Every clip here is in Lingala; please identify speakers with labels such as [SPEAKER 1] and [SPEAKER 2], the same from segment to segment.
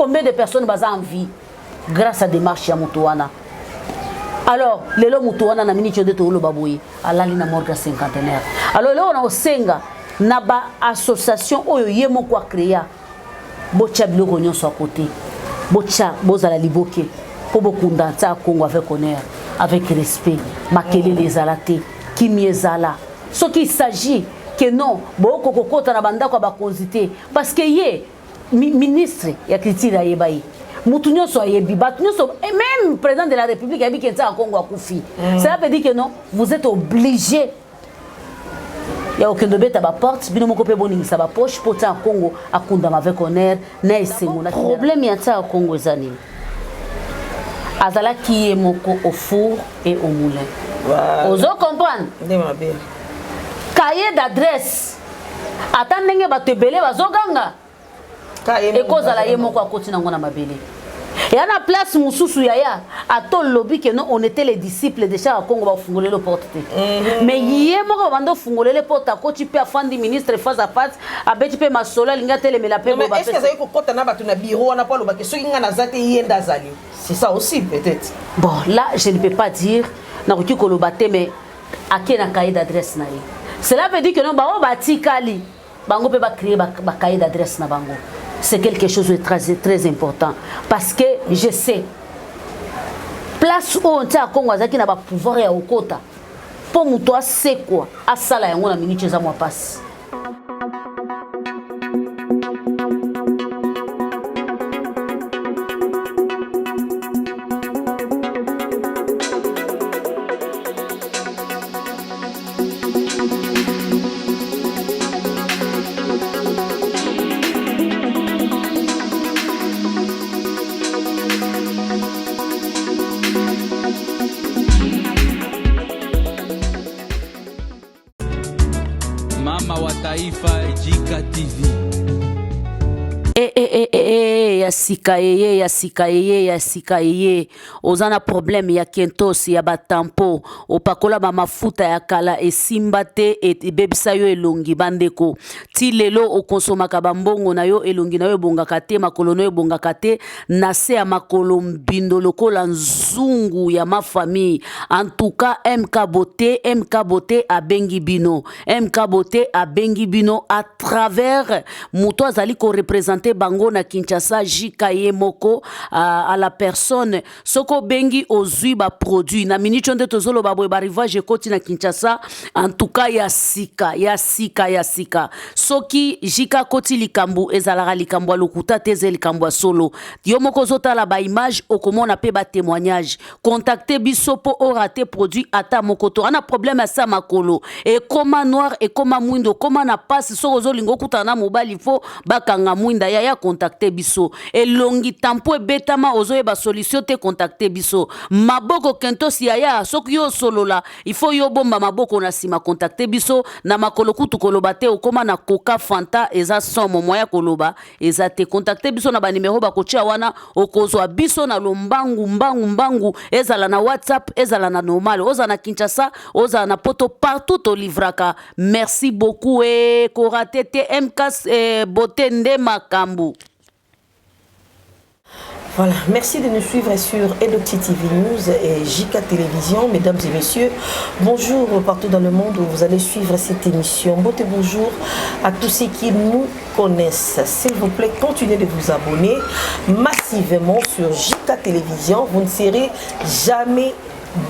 [SPEAKER 1] Combien de personnes baza en vie grâce à démarche ya moto wana? Alors lelo moto wana, na miniti oyo nde tooloba boye, alali na morgue ya Cinquantenaire. Alors eloko na kosenga na baassociation oyo ye moko acréa, botya biloko nyonso ya kote, botya, bozala liboke mpo bokunda Ntia Kongo avec honneur, avec respect. Makelele ezala te, kimi ezala. Soki il s'agit que non, boko kokota na bandako ya bakonzi te, parce que ye ministre ya culture ayeba ye, mutu nyonso ayebi, bato nyonso, même président de la République ayebi ke Ntiaka Kongo akufi. Cela veut dire que non, vous êtes obligé ya kokende obeta baporte bino moko mpe boningisa bapoche mpo Ntiaka Kongo akundama avec honneur na esengo. Na problème ya Ntiaka Kongo eza nini? Azalaki ye moko au four et au moulin. Ozo comprendre? Cahier d'adresse, ata ndenge bato ebele bazoganga, ekozala ye moko akoti nango na mabele ya na place mosusu. Yaya, ata olobi ke non, on était les disciples de Chaka Congo, bafungolele porte te. Mais ye moko babanda ofungolele porte, akoti mpe afandi, ministre face à face, abeti mpe masolo, alingi atelemela mpe.
[SPEAKER 2] Azali kokɔta na bato na bureau wana mpo alobaki soki ngai naza te, ye nde azali. C'est ça aussi peut-être.
[SPEAKER 1] Bon, là je ne peux pas dire, nakoki koloba te, mais ake na cahier d'adresse na ye. Cela veut dire que non, bango batikali, bango mpe bacréer bacahier d'adresse na bango. C'est quelque chose de très, très important, parce que je sais place oyo Ntia Kongo azalaki na bapouvoir ya kokota mpo moto asekwa asala yango na miniti eza mwa mpasi.
[SPEAKER 3] Mama wa Taifa, Jika TV.
[SPEAKER 1] E, e, e, e, e, ya sika eye, ya sika eye, ya sika eye. Oza na problème ya kentos, ya batampo, opakola bamafuta ya kala, esimba te, ebebisa yo elongi. Bandeko, ti lelo okonsomaka bambongo na yo, elongi na yo ebongaka te, makolo na yo ebongaka te, na se ya makolo mbindo lokola nzungu ya mafamille. En tout cas, MK Beauté, MK Beauté abengi bino, MK Beauté abengi bino à travers moto azali koreprésenter bango na Kinshasa, Jika ye moko à la personne. Soki obengi, ozwi baproduit na miniti oyo nde tozoloba boye, barivage ekoti na Kinshasa. En tout cas, ya sika, ya sika, ya sika. Soki Jika akoti likambo, ezalaka likambo ya lokuta te, eza likambo ya solo. Yo moko ozotala baimage, okomona mpe batémoignage. Contacte biso mpo orater produit ata moko to ana. Problème ya sa makolo ekoma noir, ekoma mwindo, okoma na pasi, soki ozolinga okutana na mobali fo bakanga mwinda, yaya, contacte biso. Elongi tampo ebetama, ozoyeba solution te, contacte biso. Maboko kentosi, yaya, soki yo osolola, il faut yo bomba maboko na nsima, contacte biso. Na makolo kutu koloba te, okóma na Coca, Fanta, eza somo, moya koloba eza te, contacte biso na banimero bakotia wana. Okozwa biso na lombangu mbangu mbangu, ezala na WhatsApp, ezala na normal, ozala na Kinshasa, ozala na Poto, partout tolivraka. Merci beaucoup. E korater te, MK Beauté nde makambo.
[SPEAKER 2] Voilà, merci de nous suivre sur Edopti TV News et JK Télévision. Mesdames et messieurs, bonjour partout dans le monde où vous allez suivre cette émission. Bon et bonjour à tous ceux qui nous connaissent. S'il vous plaît, continuez de vous abonner massivement sur JK Télévision. Vous ne serez jamais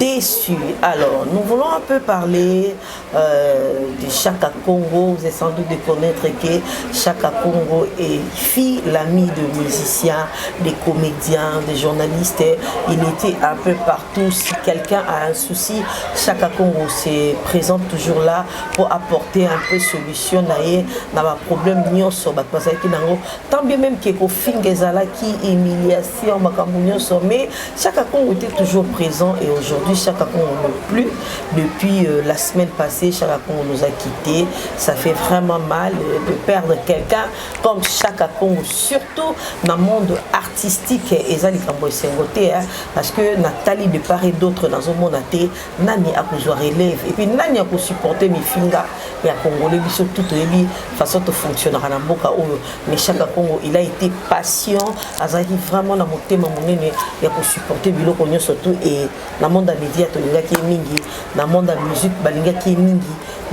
[SPEAKER 2] déçus. Alors, nous voulons un peu parler de Chaka Congo. Vous êtes sans doute de connaître que Chaka Congo est fille, l'ami de musiciens, des comédiens, des journalistes. Il était un peu partout. Si quelqu'un a un souci, Chaka Congo se présente toujours là pour apporter un peu solution na ye na ba problème nyonso bato bazalaki nango, tant bien même ke kofinga ezalaki, humiliation, makambo nyonso, mais Chaka Congo était toujours présent. Et aujourd'hui Aujourd'hui, Chaka Congo n'est plus. Depuis la semaine passée, Chaka Congo nous a quittés. Ça fait vraiment mal de perdre quelqu'un comme Chaka Congo, surtout dans le monde artistique. Eza likambo esengo te, hein, parce que natali de part et d'autre dans un monde te nani akozwa relève et puis nani akosupporter mifinga ya Congolais. Biso tout toyebi façon tofonctionnera na mboka oyo. Mais Chaka Congo, il a été patient, azalaki vraiment na motema monene ya kosupporter biloko nyonso tout. Et na monde ya média, tolingaki ye mingi. Na monde ya musique, balingaki ye mingi.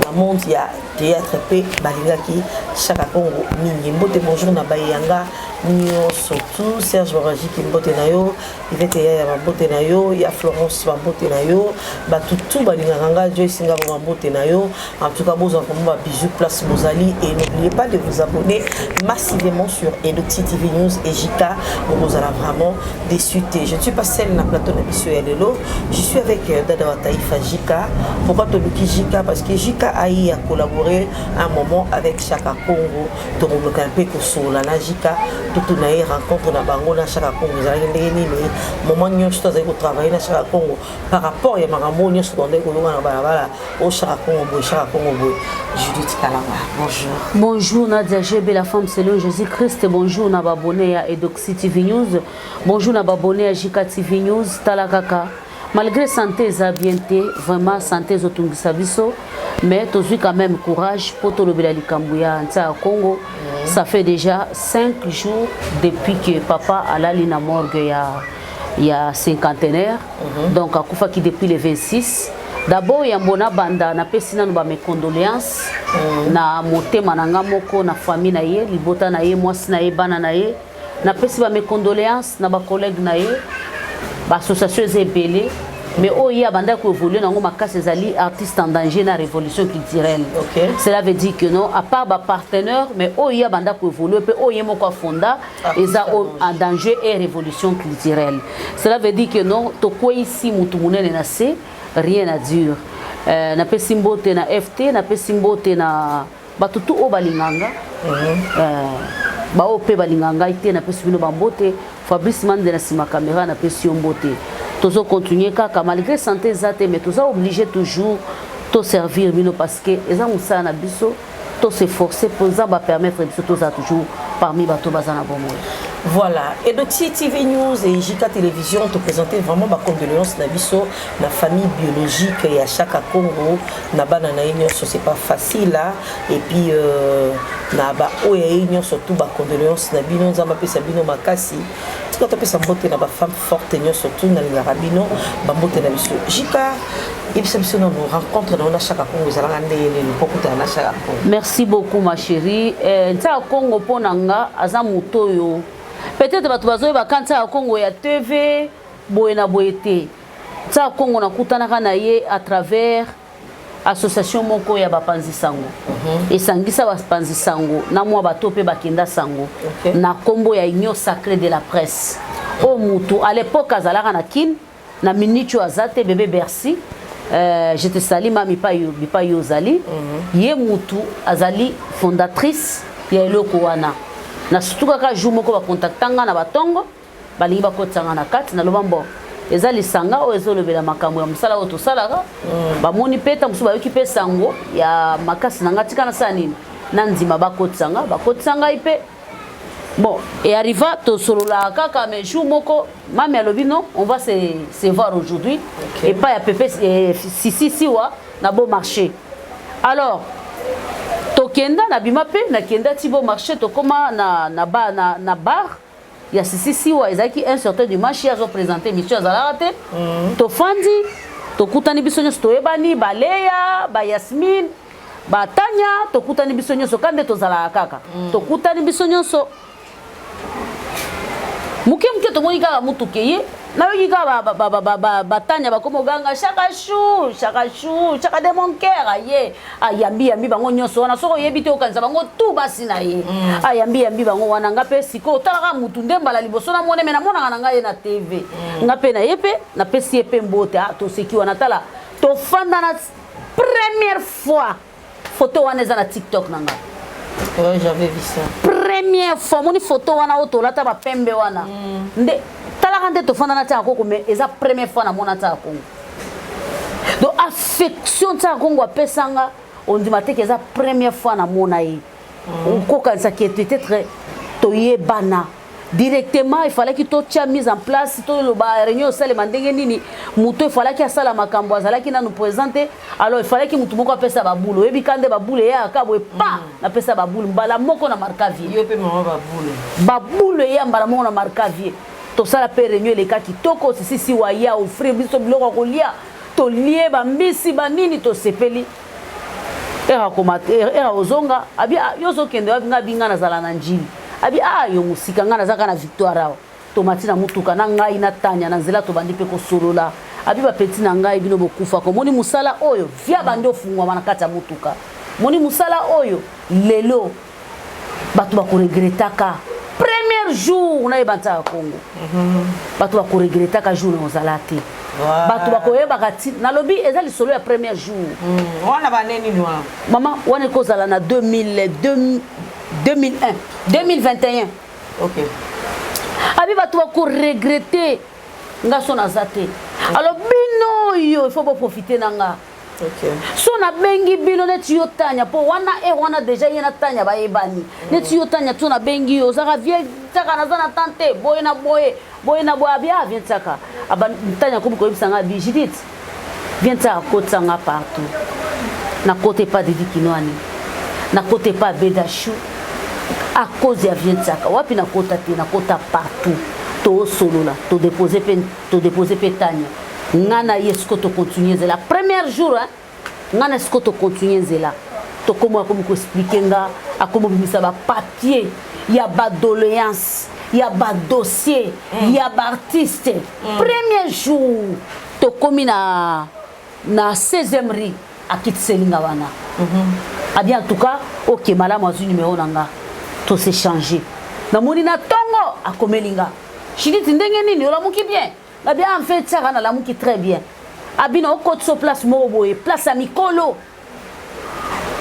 [SPEAKER 2] Na monde ya théâtre mpe, balingaki Chaka Congo mingi. Mbote, bonjour na bayanga nyonso tout. Serge Barajiki, mbote na yo. Ivete Yaya, bambote na yo. Ya Florence, bambote na yo. Bato tout balingaka nga, Joyce Ngabo, bambote na yo. En tout cas, bozwa vraiment babisous place bozali. Et n'oubliez pas de vous abonner massivement sur Edoxy TV News et JK, bokozala vraiment déçu te. Je ne suis pas seule na plateau na biso ya lelo. Je suis avec Dada wa Taifa, JK. Pourquoi toluki JK? Parce que JK ayi a collaboré un moment avec Chaka Congo. Tokomeka mpe kosolola na JK, totuna ye rencontre na bango na Chaka Congo ezalaki ndenge nini, moment nyonso tozali kotravailler na Chaka Congo, par rapport ya makambo oyo nyonso tondaki koyoka na balabala o Chaka Congo boye, Chaka Congo boye. Judith Kalanga, bonjour.
[SPEAKER 1] Bonjour Nadia GB, la femme selon Jésus-Christ. Bonjour na babone ya Edoxy TV News. Bonjour na babone ya JK TV News. Tala kaka. Malgré santé eza bien te, vraiment santé ezotungisa biso, mais tozwi quand même courage po tolobela likambo ya ntia ya Congo. Ça fait déjà 5 jours depuis que papa alali na morgue ya Cinquantenaire. Donc akufaki depuis le 26. D'abord, yambo na banda, napesi nano ba mes condoléances na motema na nga moko na famille na ye, libota na ye, mwasi na ye, bana na ye. Napesi ba mes condoléances na bacollègue na ye. Baassociation eza ebele, mais oyo ye abandaki koévoluer nango makasi ezali Artiste en danger na Révolution culturelle. Cela veut dire que non, à part bapartenaire, mais oyo ye abanda koévoluer mpe oyo ye moko afonda eza En danger et Révolution culturelle. Cela veut dire que non, tokweyisi mutu monene na se, rien à dire. Napesi mbote na ft, napesi mbote na bato tu oyo balinganga, baoyo mpe balinga ngai te, napesi bino bambote. Fabrice Mande na nsima caméra, napesi yo mbote. Tozocontinuer kaka malgré santé eza te, mais toza obligé toujours toservir bino parce que eza mosala na biso. Tos'efforcer mpo Nzambe apermettre biso tozala toujours parmi bato baza na bomoi.
[SPEAKER 2] Voilà. Et donc, TV News et JK Télévision te présenter vraiment ma condoléance na biso, na famille biologique ya Chaka Congo, na bana na ye nyonso, c'est pas facile là. Et puis na ba oyo ya ye nyonso tout, ba condoléance na bino, Nzambe apesa bino makasi. Tika topesa mbote na ba femme forte nyonso tout nalingaka bino, bambote na biso. JK, yebisa biso nano rencontre na yo na Chaka Congo ezalaka ndenge nini mpo kutana na Chaka Congo?
[SPEAKER 1] Merci beaucoup, ma chérie. Ntia Congo mpo na nga aza moto oyo peut-être bato bazoyebaka ntia ya Congo ya TV boye na boye te. Ntia Congo, nakutanaka na ye à travers association moko ya bapanzi sango, esangisa bapanzi sango na mwa bato mpe bakenda sango, na nkombo ya Union sacrée de la presse, oyo mutu à l'époque azalaka na Kine, na minute oyo aza te, bébé Bercy. Je te salue, mami, bipai yo ozali. Ye mutu azali fondatrice ya eloko wana. Na surtout kaka jour moko bacontacta nga na batongo, balingi bakotisa nga na kati. Naloba mbo eza lisanga oyo ezolobela makambo ya mosala oyo tosalaka. Bamoni mpe ta mosusu, bayoki mpe sango ya makasi na nga. Tika nasala nini? Na ndima, bakotisa nga, bakotisa ngai mpe. Bon, et arriva tosololaka kaka, mais jour moko mami alobi: "Non, on va se voir aujourd'hui epai ya pepe sisi siwa na Beau Marché." Alors tokenda, nabima mpe nakenda ti Beau Marché, tokóma na bar ya sisi siwa. Ezalaki un certain dimanche, ye azoprésenter émission, azalaka te. Tofandi, tokutani biso nyonso, toyebani, baleya, bayasmine, batanya, tokutani biso nyonso ka nde tozalaka kaka. Tokutani biso nyonso moke moke, tomoni kaka mutuka ye. Nayoki kaka batanya bakoma oganga: "Chaka chou, Chaka chou, Chaka de mon cœur." Aye, ayambi yambi bango nyonso wana. Soki oyebi te, okanisa bango tu basi na ye. Ayambi yambi bango wana. Nga mpe sikoyo otalaka mutu nde mbala liboso namone, me namonaka na ngai ye na TV. Nga mpe na ye mpe napesi ye mpe mbote. Toseki wana. Tala, tofanda na première fois, photo wana eza na TikTok na ngai.
[SPEAKER 2] Ouais, j'avais vu ça.
[SPEAKER 1] Première fois moni photo wana oyo tolata bapembe wana, nde talaka nde tofanda na Tiaka Koko, mais eza première fois namona Tiaka Kongo. Donc affection Ntiaka Kongo apesanga, ondima te ke eza première fois namona ye. Okokanisa ke peut-être toyebana directement. Il fallait totia mise en place, toloba réunion osalema ndenge nini. Moto efalaki asala makambo azalaki nanu présent te. Alors il fallait motu moko apesa babule. Oyebi ka nde babule eyaka boye pa, napesa babule mbala moko na marka vie.
[SPEAKER 2] Yo mpe mama babule.
[SPEAKER 1] Babule eya mbala moko na marka vie. Tosala mpe réunion, eleka kitoko. Sisisi waya offrir biso biloko ya kolia, tolie bambisi banini, tosepeli. Era koma, era ozonga, abi: "Ah, yo ozokende wapi?" Nga abi: "Nga nazala na Njili." Abi: "Ah, yo mosika, nga nazaka na Victoire awa." Tomati na mutuka na ngai na Tanya. Na nzela tobandi mpe kosolola. Abi: "Bapeti na ngai, bino bokufa komoni mosala oyo via bandi ofungwama na kati ya mutuka. Moni mosala oyo lelo bato bakoregretaka premier jour nayeba Ntiaka Kongo. Bato bakoregretaka jour na ozala te. Bato bakoyebaka ti nalobi eza lisolo ya premier jour."
[SPEAKER 2] Wana bane nini wana?
[SPEAKER 1] Mama, wana ekozala na 2000, 2001, 2021. Abi: "Bato bakoregrete nga so naza te. Alors bino oyo, il faut boprofite na nga. So nabengi bino neti yo Tanya, mpo wana ere wana déjà ye na Tanya bayebani. Neti yo Tanya, to nabengi yo, ozaka vie tiaka, naza na tan te, boye na boye, boye na boye." Abi: "Ah, viens tiaka." Aba Tanya komi koyebisa nga, abi: "Judith, viens tiaka, kotisa partout. Nakota epa Didi Kinwani, nakota epa Bedashu à cause ya vieux Tiaka. Wapi nakota te, nakota partout." Toosolola, todépose mpe, todépose mpe Tanya, nga na ye. Siko tocontinue nzela premier jour, hein? Nga na siko tocontinue nzela, tokomi, akomi koexpliquer nga, akomi obimisa bapapier ya badoléance, ya badossier ya baartiste. Premier jour tokomi na 16e rue, akitiseli nga wana. Abi: "En tout cas, ok, malamu." Azwi numéro na nga, tos'échange. Namoni na ntongo akomeli nga: "Judith, ndenge nini, olamuki bien?" Nabi: "En fait tiaka, nalamuki très bien." Abi: "Na okotisa place moko boye, place ya mikolo,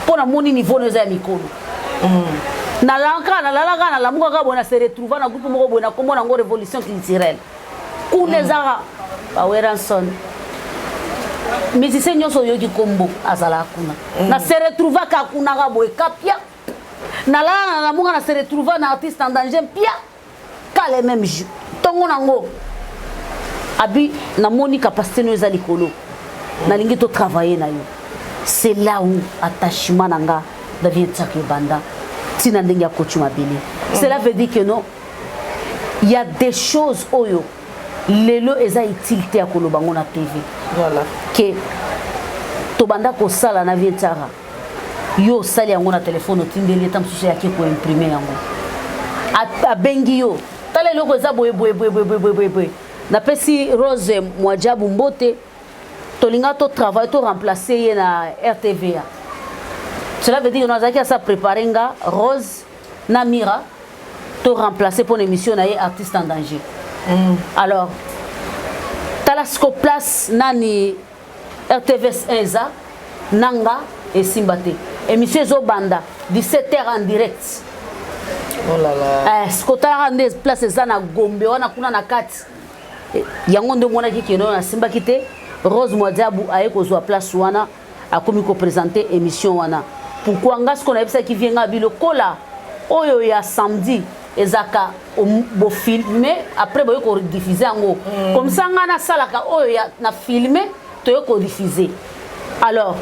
[SPEAKER 1] mpo namoni niveau no eza ya mikolo." Nalalaka, nalalaka, nalamukaka boye, na se retrouva na groupe moko boye na kombo nango Révolution Culturelle. Kuna ezaka baWerrason, musicien nyonso oyoki kombo azalaka kuna. Na se retrouvaka kunaka boye kapia. Nalala, nalamuka, na se retrouva na Artiste en Danger mpia ka le même jour. Ntongo nango abi: "Namoni capacité no eza likolo, nalingi totravaille na yo." C'est là où attachement na nga David Tiaka ebanda ntina ndenge akoti mabele. Cela veut dire que non, il y a des choses oyo lelo eza utile te ya koloba ngo na TV. Ke tobanda kosala na vieux Tiaka, yo osali yango na telefone, otindeli eta mosusu, eyaki koimprime yango, abengi yo: "Tala eloko eza boye boye boye boye boye boye boye." Napesi Rose Mwajabu mbote. Tolinga totravaille, toremplace ye na RTVA. Cela veut dire nazalaki asa préparé, nga, Rose na Mira, toremplace mpo na émission na ye Artiste en Danger. Alors tala siko place nani RTVS 1 eza nanga esimba te. Émission ezobanda 17 heures en direct.
[SPEAKER 2] Oh là là.
[SPEAKER 1] Eh, siko talaka nde place eza na Gombe wana kuna na kati. Yango nde omonaki kende oyo nasimbaki te. Rose Mwadiabu aye kozwa place wana, akomi koprésente émission wana. Pourquoi nga siko nayebisaki vieux nga bilokola oyo ya samedi ezaka bofilme, après boye kodiffuse yango. Comme ça nga nasalaka oyo ya na filme, toye kodiffuse. Alors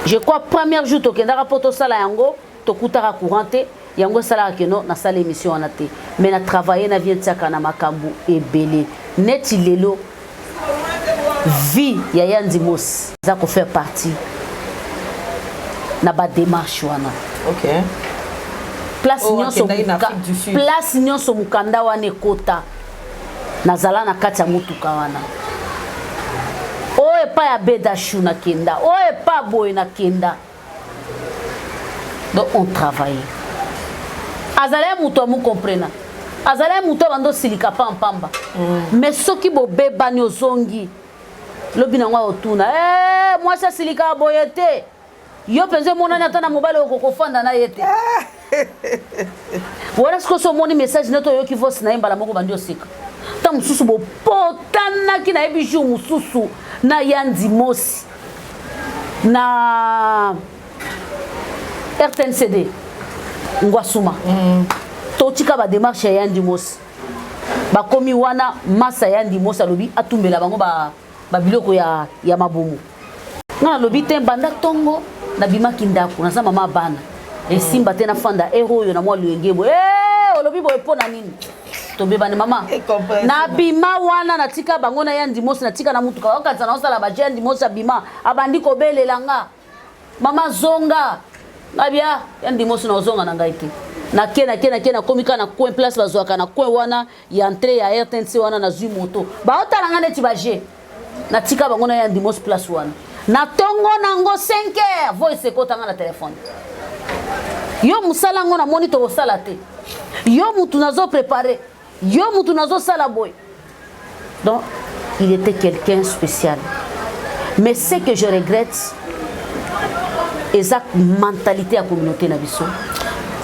[SPEAKER 1] je crois premier jour tokendaka mpo tosala yango, tokutaka courant te. Yango esalaka keno nasala émission wana te. Mais na travaille na vieux Tiaka na makambo ebele. Neti lelo vie ya Yandimos eza kofaire partie na badémarche wana. Place
[SPEAKER 2] Oh,
[SPEAKER 1] nyonso
[SPEAKER 2] akendaki na Afrique du Sud.
[SPEAKER 1] Place nyonso mokanda wana ekota, nazala na kati ya motuka wana. Oyo epai ya Bedashu nakenda, oyo epai boye nakenda. Donc on travaille. Azalaki moto amukomprena, azalaki moto abanda osilika pampamba. Mais soki bobebani, ozongi lobi nango, akotuna: "Eh, mwasi asilikaka boye te. Yo mpenza emonani ata na mobali okokofanda na ye te." Wana sikoyo so omoni message neti oyoki voice na ye, mbala moko bandi oseka. Ntango Ta mosusu bopotanaki, nayebi jour mosusu na Yandi Mosi na RTNCD Ngwasuma. Totika badémarche ya Yandi Mosi, bakomi wana, masa Yandi Mosi alobi atumbela bango babiloko ya mabumu. Nga nalobi te, banda ntongo nabimaki ndako, naza mama bana, esimba te nafanda ere oyo na mwa loyenge boye. Eh, olobi boye mpo na nini? Tobebani, mama. Nabima wana, natika bango na Yandi Mosi, natika na mutuka, okanisa naosala baje. Yandi Mosi abima, abandi kobelela nga: "Mama, zonga." Ngabia Yandi Mosi, naozonga na ngai te. Nake, nake, nake, nakomi kaka na coin, place bazwaka na coin wana ya entrée ya RTNC wana, nazwi moto, baotala nga neti baje. Natika bango na Yandi Mosi place wana. Na ntongo nango 5 heures, voice ekotanga na telefone: "Yo mosala yango namoni tokosala te, yo mutu nazoprépare, yo mutu nazosala boye." Donc il était quelqu'un spécial, mais ce que je regrette eza mentalité ya communauté na biso.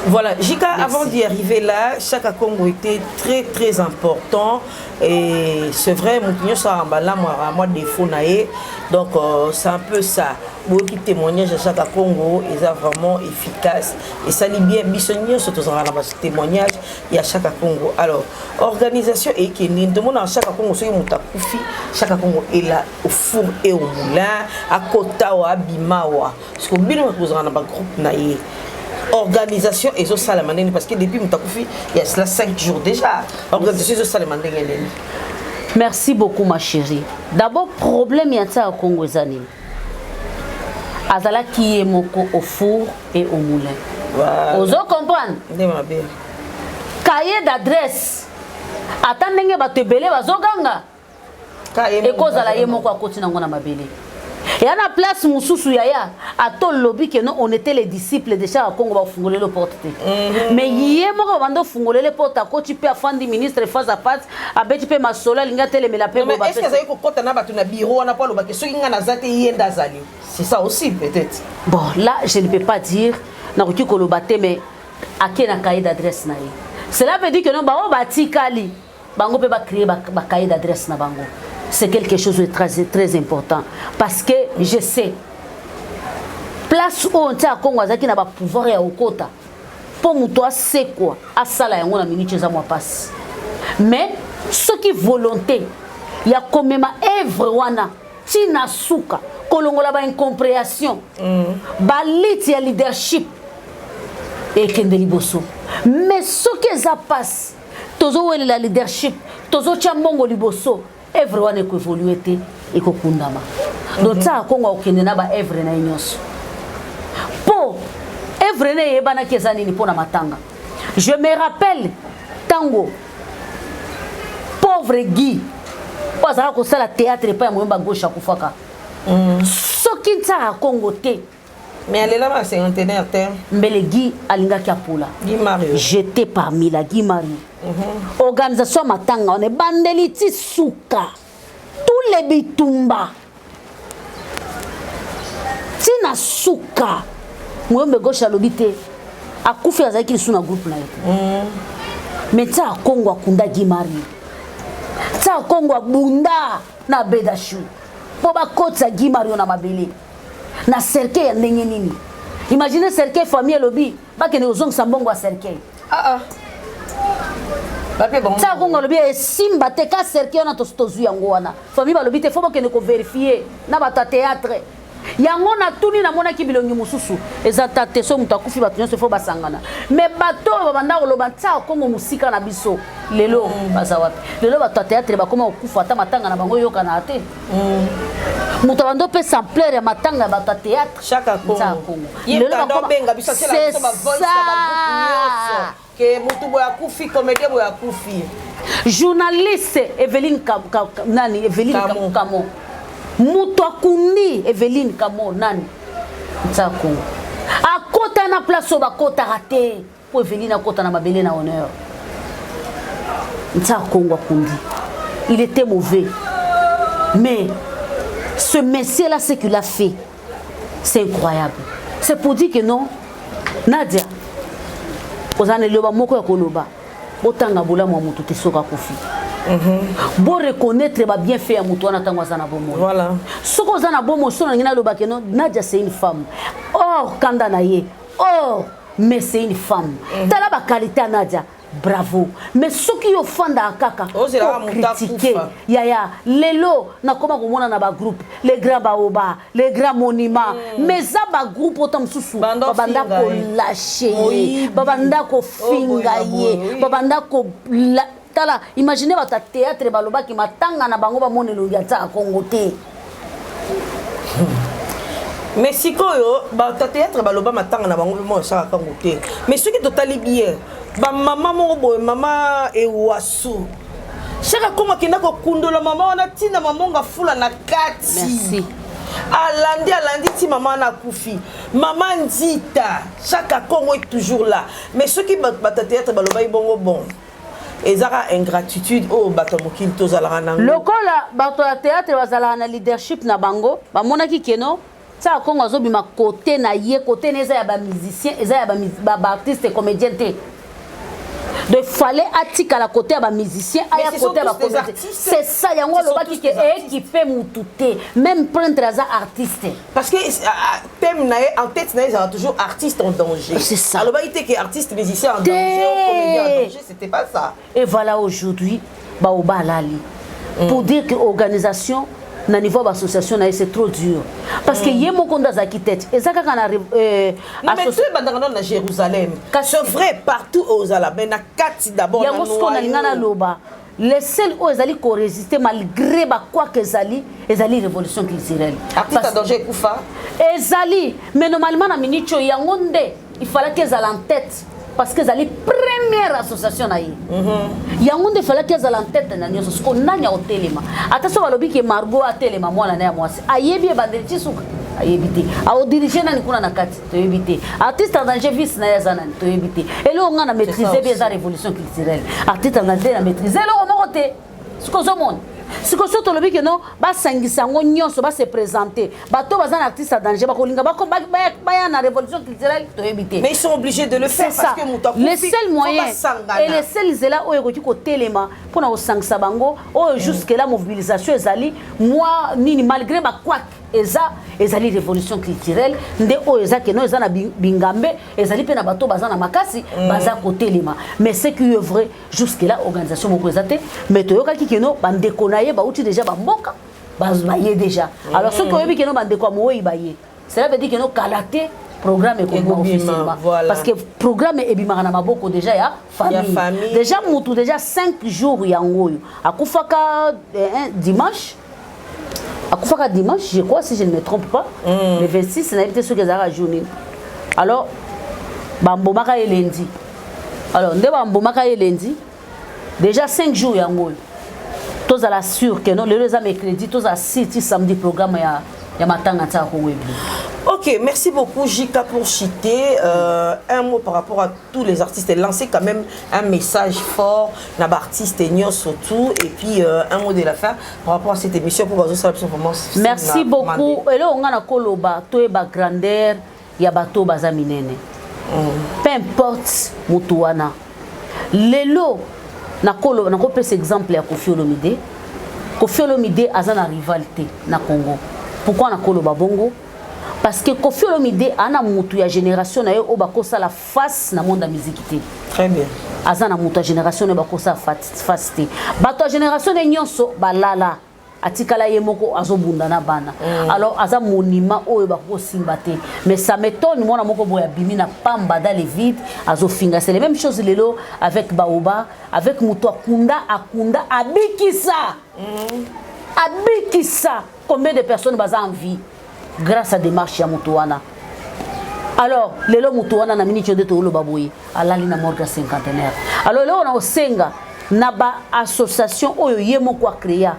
[SPEAKER 2] Voilà, Jika, avant d'y arriver là, Chaka Congo était très très important. Et c'est vrai, moto nyonso ambala mwa défaut na ye. Donc c'est un peu ça. Beaucoup de témoignages à Chaka Congo, ils sont vraiment efficace. Et ça lit bien, biso nyonso tozala na témoignage ya Chaka Congo. Alors, organisation ekende demande à Chaka Congo, soki moto akufi, Chaka Congo est là au four et au moulin, akota wa abima wa. Parce que bino tozala na ba groupe na ye. Organisation ezosalema ndenge? Parce que depuis moto akufi, il y a cela 5 jours déjà, organisation ezosalema ndenge nini?
[SPEAKER 1] Merci beaucoup, ma chérie. D'abord, problème ya ntia ya Congo eza nini? Azalaki ye moko au four et au moulin. Ozo comprendre?
[SPEAKER 2] Nde mabe.
[SPEAKER 1] Cahier d'adresse, ata ndenge bato ebele bazoganga, ekozala ye moko akoti nango na mabele. Eya na place mosusu, yaya, ata olobi ke non, on était les disciples de Chaka Congo, bafungolele porte te. Mais ye moko babanda ofungolele porte, akoti mpe afandi, ministre face à face, abeti mpe masolo, alingi atelemela mpe.
[SPEAKER 2] Est-ce que azali kokɔta na bato na bureau wana mpo alobaki soki ngai naza te, ye nde azali? C'est ça aussi peut-être.
[SPEAKER 1] Bon, là je ne peux pas dire, nakoki koloba te, mais ake na cahier d'adresse na ye. Cela veut dire que non, bao batikali bango mpe bacréer bacahier d'adresse na bango. C'est quelque chose de très, très important, parce que je sais place oyo ntia Kongo azalaki na bapouvoir ya kokota mpo moto asekwa asala yango na miniti, eza mwa mpasi. Mais soki volonté ya komema œuvre wana ntina suka, kolongola baincompréhension, baliti ya leadership, ekende liboso. Mais soki eza mpasi, tozowelela leadership, tozotya mbongo liboso, œuvre wana ekoévolue te, ekokundama. Donc tiaka Kongo akokende na baœuvre na ye nyonso, mpo œuvre na eyebanaki eza nini mpo na matanga. Je me rappelle ntango pauvre Guy oyo azalaka kosala théâtre epai ya Moyomba Gauche akufaka, soki ntiaka Kongo te,
[SPEAKER 2] Mais alelama cinquantenaire te.
[SPEAKER 1] Mbele Guy alingaki apola.
[SPEAKER 2] Guy Mario.
[SPEAKER 1] J'étais parmi la Guy Mario. Organisation ya matanga wana ebandeli ti suka, tous les bitumba ntina suka. Moyombe Gauche alobi te, akufi, azalaki lisu na groupe na ye te. Mais tia Kongo akunda Guy Mario, tia Kongo abunda na Bedashu mpo bakotisa Guy Mario na mabele na cercueil ya ndenge nini. Imagine cercueil, famille elobi bakende kozongisa mbongo ya cercueil.
[SPEAKER 2] Ah ah. Bape bango.
[SPEAKER 1] Tia Kongo alobi esimba te, ka cercueil wana tozwi yango wana. Famille balobi te, faut bokende kovérifier na bato ya théâtre yango. Natuni, namonaki bilongi mosusu eza ta te. So moto akufi, bato nyonso faut basangana. Mais bato oyo babanda koloba ntia Kongo mosika na biso, lelo baza wapi? Lelo bato ya théâtre bakoma kokufa, ata matanga na bango eyokana te. Moto abanda opesa ampleur ya matanga ya bato ya théâtre,
[SPEAKER 2] Chaka Congo.
[SPEAKER 1] Ntia Kongo.
[SPEAKER 2] Ye
[SPEAKER 1] Lelo
[SPEAKER 2] kanda obenga biso, atiela
[SPEAKER 1] C'est
[SPEAKER 2] biso ba voice na ba groupe nyonso.
[SPEAKER 1] ça.
[SPEAKER 2] Ke mutu boye akufi, comédien boye akufi.
[SPEAKER 1] Journaliste Eveline nani, Eveline
[SPEAKER 2] Kamo.
[SPEAKER 1] Kamo, moto akundi Eveline Kamo nani, Ntia Kongo akota na place oyo bakotaka te mpo Eveline akota na mabele na honneur. Ntia Kongo akundi, il était mauvais, mais ce monsieur là, ce qu'il a fait, c'est incroyable. C'est pour dire que non, Nadia, oza na liloba moko ya koloba: botanga bolamu ya moto te soki akufi. Bo reconnaître ba bienfait ya moto wana ntango aza na bomoi. Soki oza na bomoi, so nalingi naloba ke no, Nadia, c'est une femme. Or kanda na ye or, mais c'est une femme. Tala baqualité ya Nadia, bravo. Mais soki yo ofandaka kaka
[SPEAKER 2] Ozelaka moto
[SPEAKER 1] kocritiquer,
[SPEAKER 2] akufa.
[SPEAKER 1] Yaya, lelo nakoma komona na bagroupe les grands baoba, les grands monuments, mais eza bagroupe ota mosusu
[SPEAKER 2] Banda
[SPEAKER 1] babanda
[SPEAKER 2] ofinga ye.
[SPEAKER 1] kolâcher ye,
[SPEAKER 2] Moyibi.
[SPEAKER 1] babanda kofinga
[SPEAKER 2] Oh, boye,
[SPEAKER 1] ye,
[SPEAKER 2] boye, oui.
[SPEAKER 1] babanda ko tala, imagine bato ya théâtre balobaki matanga na bango, bamona elongi ya Tsaka Kongo te.
[SPEAKER 2] Mais sikoyo bato ya théâtre baloba matanga na bango mpe mo esalaka kango te. Mais soki totali bien, bamama moko boye, mama Ewasu, Shaka Kongo akenda kokundola mama wana, ntina mamonga fula na kati.
[SPEAKER 1] Merci.
[SPEAKER 2] Alandi, alandi ti mama wana akufi. Mama Nzita, Shaka Kongo est toujours là. Mais soki bato ya théâtre balobaki bongo, bon, ezaka ingratitude oyo bato ya mokili tozalaka nango.
[SPEAKER 1] Lokola bato ya théâtre bazalaka na leadership na bango, bamonaki keno Tsaka Kongo azobima kote na ye, kote na eza ya bamusicien, eza ya baartiste comédien te. Donc fallait atikala kote ya bamusicien, aya kote ya bacomédien. C'est ça, yango alobaki ke équipe mutu te, même peintre aza artiste.
[SPEAKER 2] Parce que thème na ye en tête na ye ezala toujours artiste en danger.
[SPEAKER 1] C'est ça.
[SPEAKER 2] Alobaki te ke artiste musicien en danger ou comédien en danger, c'était pas ça.
[SPEAKER 1] Et voilà, aujourd'hui baoba alali, pour dire que organisation na niveau ya baassociation na ye, c'est trop dur, parce que ye moko nde azalaki tête, eza kaka na
[SPEAKER 2] Non, mais tout ebandaka nano na Jérusalem. C'est vrai, partout ozala, mais na kati d'abord.
[SPEAKER 1] Yango sikoyo nalinga naloba, le seul oyo ezali korésister malgré bakwaka ezali Révolution culturelle.
[SPEAKER 2] Artiste en danger ekufa.
[SPEAKER 1] Ezali, mais normalement na minute oyo, yango nde il fallaki ezala en tête, parce que ezali première association na ye. Yango nde efalaki ezala en tête na nyonso. Siko nani akotelema? Ata so balobi ke Margot atelema, mwana na ya mwasi, ayebi ebandeli ti suka, ayebi te. Aodiriger nani kuna na kati? Toyebi te. Artiste en danger, vice na ye aza nani? Toyebi te. Eloko nga na maîtrise bi eza Révolution culturelle. Artiste en danger na maîtrise eloko moko te. Siko ozomona, siko so tolobi ke no, basangisa yango nyonso, base présenter, bato baza na artiste en danger bakolinga baya na Révolution culturelle? Toyebi te.
[SPEAKER 2] Mais ils sont obligés de le faire,
[SPEAKER 1] parce
[SPEAKER 2] que moto
[SPEAKER 1] le seul moyen et le seul nzela oyo ekoki kotelema mpona kosangisa bango oyo, jusque là mobilisation ezali mwa nini, malgré bakwak eza, ezali Révolution culturelle nde oyo eza keno, eza na bingambe, ezali mpe na bato baza na makasi, baza kotelema. Mais ce qui est vrai, jusque là organisation moko eza te. Mais toyokaki keno bandeko na ye bauti déjà bamboka, baye déjà. Alors soki oyebi keno bandeko ya mowei baye, cela veut dire keno kala te programme ekobima officiellement, parce que programme ebimaka na maboko déjà ya famille. Déjà mutu déjà 5 jours yango oyo akufaka dimanche, akufaka dimanche, je crois, si je ne me trompe pas, le 26, nayebi te soki ezalaka jour nini. Alors bambomaka ye lundi. Alors nde bambomaka ye lundi, déjà 5 jours yango oyo. Tozala sûr ke non, lelo eza mercredi, tozala sûr ti samedi programme ya matanga ntiaka Kongo ebima.
[SPEAKER 2] Ok, merci beaucoup Jika pour citer un mot par rapport à tous les artistes et lancer quand même un message fort na artiste et surtout, et puis un mot de la fin par rapport à cette émission pour bazo sala vraiment.
[SPEAKER 1] Merci beaucoup. Eloko nga na koloba, toyeba grandeur ya bato baza minene. Peu importe motu wana lelo, nakoloba, nakopesa exemple ya Kofi Olomide. Kofi Olomide aza na rival te na Congo. Pourquoi nakoloba bongo? Parce que Kofi Olomide aza na motu ya génération na ye oyo bakosala face na monde ya miziki te.
[SPEAKER 2] Très bien.
[SPEAKER 1] Aza na moto ya génération na ye bakosala face te. Bato ya génération na ye nyonso balala, atikala ye moko azobunda na bana. Alors aza monument oyo bakoki kosimba te. Mais ça m'étonne, mwana moko boye abimi na pamba dans le vide, azofinga. C'est la même chose lelo avec baoba, avec moto akunda, akunda, abikisa. Abikisa combien de personnes baza en vie grâce à démarche ya moto wana. Alors lelo moto wana na miniti oyo nde tooloba boye, alali na morgue ya Cinquantenaire. Alors eloko na kosenga na baassociation oyo ye moko acréa,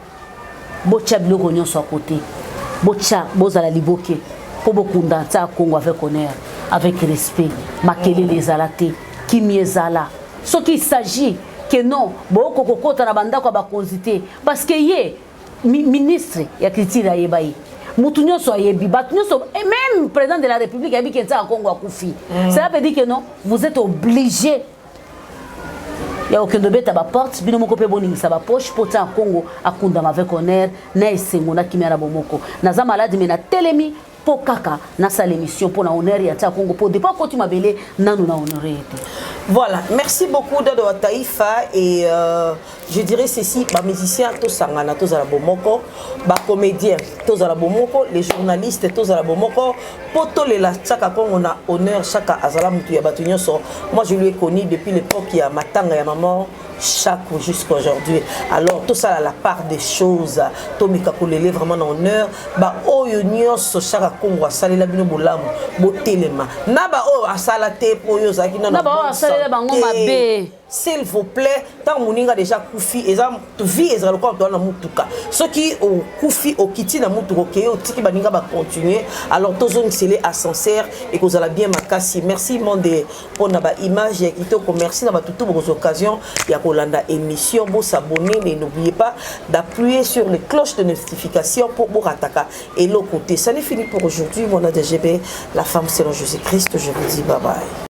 [SPEAKER 1] botya biloko nyonso ya kote, botya, bozala liboke mpo bokunda ntia Kongo avec honneur, avec respect. Makelele ezala te, kimi ezala. Soki il s'agit ke non, booko kokota na bandako ya bakonzi te, parce que ye ministre ya culture ayeba ye, mutu nyonso ayebi, bato nyonso, et même président de la République ayebi ke ntiaka Kongo akufi. Cela veut dire que non, vous êtes obligé. Ya kokende obeta baporte, bino moko mpe boningisa bapoche mpo tia Kongo akundama avec honneur na esengo na kimia na bomoko. Naza malade, me natelemi mpo kaka nasala émission mpo na honneur ya tia Kongo, mpo depuis akoti mabele nanu na honore ye te.
[SPEAKER 2] Voilà, merci beaucoup Dado Taïfa et je dirais ceci, ba musiciens tosangana, tozala bomoko, ba comédiens tozala bomoko, les journalistes tozala bomoko, po tolela Chaka Kongo na honneur. Chaka azala mutu ya bato nyonso. Moi, je lui ai connu depuis l'époque ya matanga ya maman chaque jusqu'à aujourd'hui. Alors tout ça, la part des choses, tomeka kolele vraiment na honneur ba oyo nyonso Chaka Kongo asalela bino bolamu, botelema na ba oyo asala te, po oyo ozalaki
[SPEAKER 1] na ba oyo asalela bango mabe.
[SPEAKER 2] S'il vous plaît, ntango moninga déjà kufi, eza vie, ezala lokola toza na mutuka. Soki okufi, okiti na mutuka, okei, otiki baninga bacontinue. Alors tozongisele ascenseur, ekozala bien makasi. Merci monde mpona baimage ya kitoko. Merci na bato tu bokozwa occasion ya kolanda émission. Bosabonner mais n'oubliez pas d'appuyer sur les cloches de notification mpo borataka eloko te. Ça n'est fini pour aujourd'hui. Mwana DGB, la femme selon Jésus Christ, je vous dis bye bye.